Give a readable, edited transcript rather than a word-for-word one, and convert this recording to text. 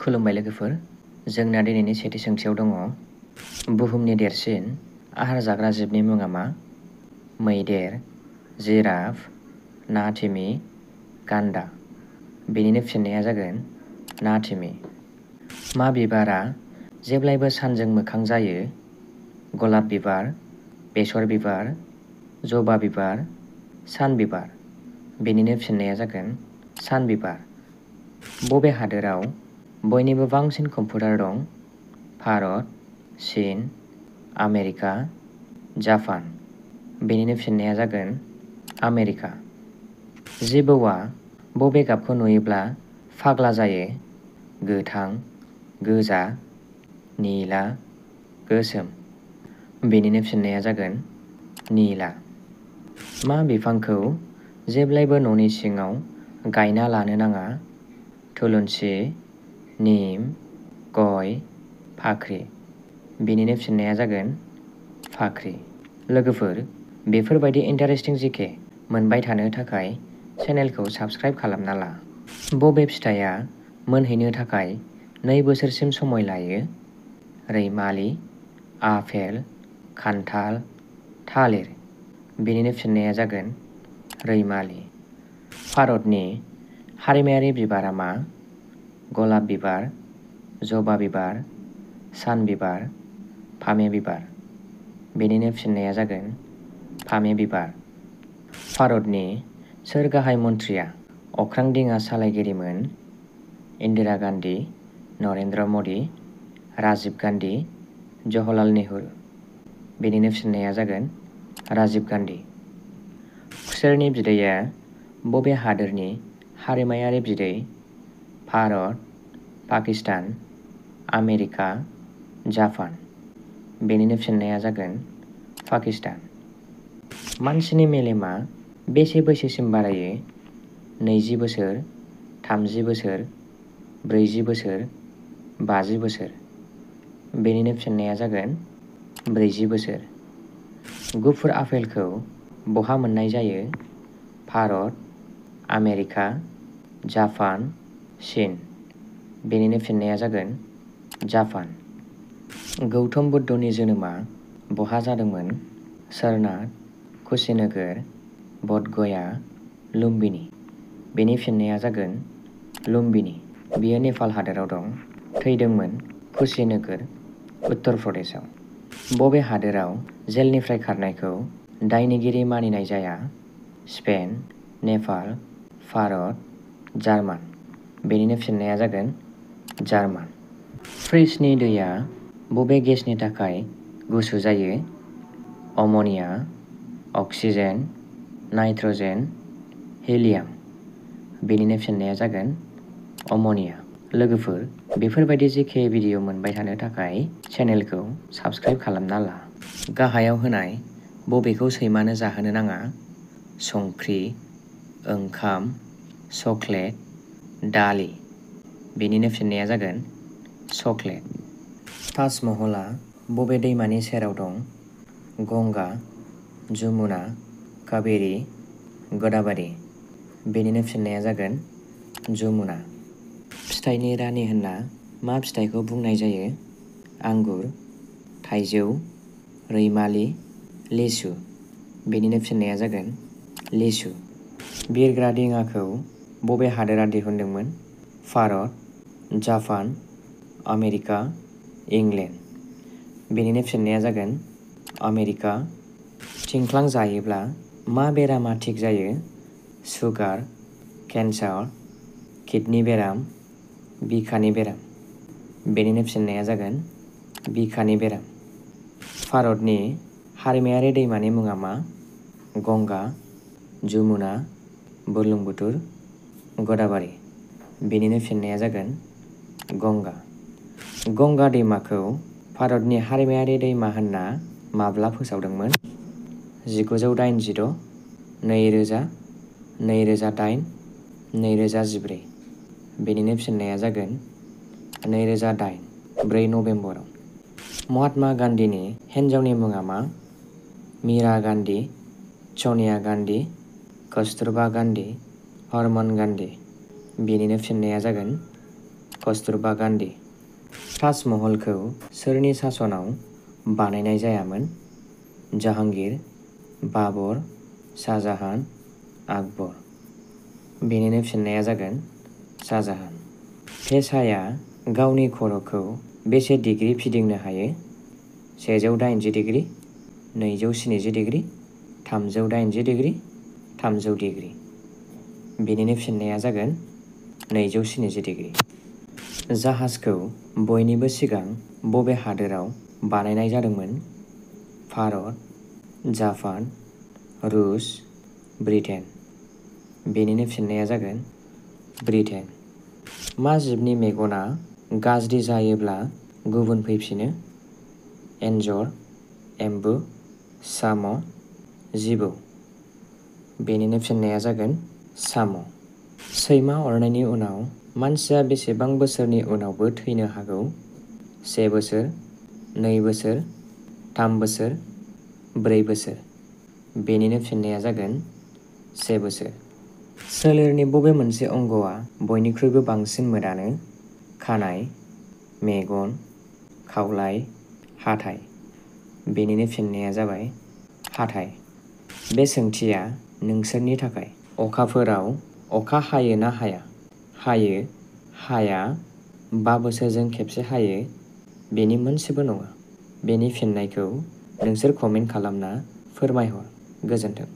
खुलुमबाय लोगोफोर। जोंना दिनैनि सेथि सोंथियाव दङ बुहुमनि देरसिन आहार जाग्रा जिबनि मुङा मा? मैदेर, जिराफ, ना थिमि, गान्दा। बेनिनो फिननाया जागोन ना थिमि। मा बिबारा जेब्लायबो सानजों मोखां जायो? गलाप बिबार, बेसर बिबार, जबा बिबार, सान बिबार। बेनिनो फिननाया जागोन सान बिबार। बबे हादोराव बयनिबो बांसिन कम्पिउटार दं? भारत, चीन, आमेरिका, जापान। बेनिनो फिननाया जागोन आमेरिका। जिबौआ बबे गाबखौ नुयोब्ला फाग्ला जायो? गोथां, गोजा, निला, गोसोम। बेनिनो फिननाया जागोन निला। मा बिफांखौ जेब्लायबो न'नि सिङाव गायना लानो नाङा? थुलुनसि, निम, गय, फाख्रि। बेनिनो फिननाया जागोन फाख्रि। लोगोफोर, बेफोरबायदि इन्टारेस्टिं जिके मोनबाय थानो थाखाय चेनेलखौ साबस्क्राइब खालामना ला। बबे फिथाइया मोनहैनो थाखाय 2 बोसोरसिम समय लायो? रैमालि, आपेल, खान्थाल, थालिर। बेनिनो फिननाया जागोन रैमालि। भारतनि हारिमायारि बिबारा मा? गलाप बिबार, जबा बिबार, सान बिबार, फामे बिबार। बेनिनो फिननाया जागोन फामे बिबार। भारतनि सोर गाहाय मन्थ्रिया अख्रां दिङा सालायगिरिमोन? इन्दिरा गान्धी, नरेन्द्र मदि, राजिब गान्धी, जवाहरलाल नेहरू। बेनिनो फिननाया जागोन राजिब गान्धी। खुसेरनि बिदैया बबे हादोरनि हारिमायारि बिदै? Bharat, Pakistan, America, Japan. बेनिनो फिननाया जागोन पाकिस्तान। मानसिनि मेलेमा बेसे बैसोसिम बारायो? 20 बोसोर, 30 बोसोर, 40 बोसोर, 50 बोसोर। बेनिनो फिननाया जागोन 40 बोसोर। गुफुर आपेलखौ बहा मोननाय जायो? भारत, आमेरिका, जापान, चीन। बेनिनो फिननाया जागोन जापान। गौतम बुद्धनि जोनोमा बहा जादोंमोन? सारनाथ, कुशीनगर, बधगया, लुम्बिनी। बेनि फिननाया जागोन लुम्बिनी। बियो नेपाल हादोराव दं। थैदोंमोन कुशीनगर, उत्तर प्रदेशआव। बबे हादोराव जेलनिफ्राय खारनायखौ दायनिगिरि मानिनाय जाया? Spain, Nepal, Bharat, German. बेनिनो फिननाया जागोन जार्मान। फ्रिजनि दैया बबे गेसनि थाखाय गुसु जायो? Ammonia, oxygen, nitrogen, helium. बेनिनो फिननाया जागोन अमोनिया। लोगोफोर, बेफोरबायदि जिके भिडिअ मोनबाय थानो थाखाय चेनेलखौ साबस्क्राइब खालामना ला। गाहायाव होनाय बबेखौ सैमानो जाहोनो नाङा? संख्रि, ओंखाम, चकलेट, दालि। बेनिनो फिननाया जागोन चकलेट। ताजमहलआ बबे दैमानि सेराव दं? गंगा, जमुना, काबेरी, गदाबारि। बेनिनो फिननाया जागोन जमुना। फिथाइनि रानि होनना मा फिथाइखौ बुंनाय जायो? आंगुर, थाइजौ, रैमालि, लिसु। बेनिनो फिननाया जागोन लिसु। बिरग्रा दिङाखौ बबे हादोरा दिहुनदोंमोन? Bharat, Japan, America, inland. बेनिनो फिननाया जागोन आमेरिका। थिंख्लां जायोब्ला मा बेरामा थिग जायो? सुगार, केन्सार, किडनि बेराम, बिखानि बेराम। बेनिनो फिननाया जागोन बिखानि बेराम। भारतनि हारिमायारि दैमानि मुङा मा? गंगा, जमुना, बुरलुंबुथुर, गदाबारि। बेनिनो फिननाया जागोन गंगा। गंगा दैमाखौ भारतनि हारिमायारि दैमा होनना माब्ला फोसावदोंमोन? 1986, 2000, 2008, 2014। बेनिनो फिननाया जागोन 2008, 4 नभेम्बराव। महात्मा गान्धीनि हिन्जावनि मुङा मा? मीरा गान्धी, सनिया गान्धी, कस्तुरबा गान्धी, हरमन गान्धी। बेनिनो फिननाया जागोन कस्तुरबा गान्धी। ताजमहलखौ सोरनि सासनाव बानायनाय जायामोन? जाहांगीर, बाबर, शाहजाहान, आकबर। बेनिनो फिननाया जागोन शाहजाहान। फेसाया गावनि खर'खौ बेसे डिग्री फिदिंनो हायो? 180 डिग्री, 270 डिग्री, 380 डिग्री, 300 डिग्री। बेनिनो फिननाया जागोन 270 डिग्री। जाहाजखौ बयनिबो सिगां बबे हादोराव बानायनाय जादोंमोन? भारत, जापान, रुस, ब्रिटेन। बेनिनो फिननाया जागोन ब्रिटेन। मा जिबनि मेगना गाज्रि जायोब्ला गुबुन फैफिनो? एन्जर, एम्बु, साम', जिबौ। बेनिनो फिननाया जागोन साम'। सैमा अरनायनि उनाव मानसिया बेसेबां बोसोरनि उनावबो थैनो हागौ? 1 बोसोर, 2 बोसोर, 3 बोसोर, 4 बोसोर। बेनिनो फिननाया जागोन 1 बोसोर। सोलेरनि बबे मोनसे अंगआ बयनिख्रुइबो बांसिन मोदानो? खानाय, मेगन, खावलाय, हाथाइ। बेनिनो फिननाया जाबाय हाथाइ। बे सोंथिया नोंसोरनि थाखाय। अखाफोराव अखा हायो ना हाया? हायो, हाया, 5 बोसोरजों खेबसे हायो, बेनि मोनसेबो नङा। बेनि फिननायखौ नोंसोर कमेन्ट खालामना फोरमायहर। गोजोन्थों।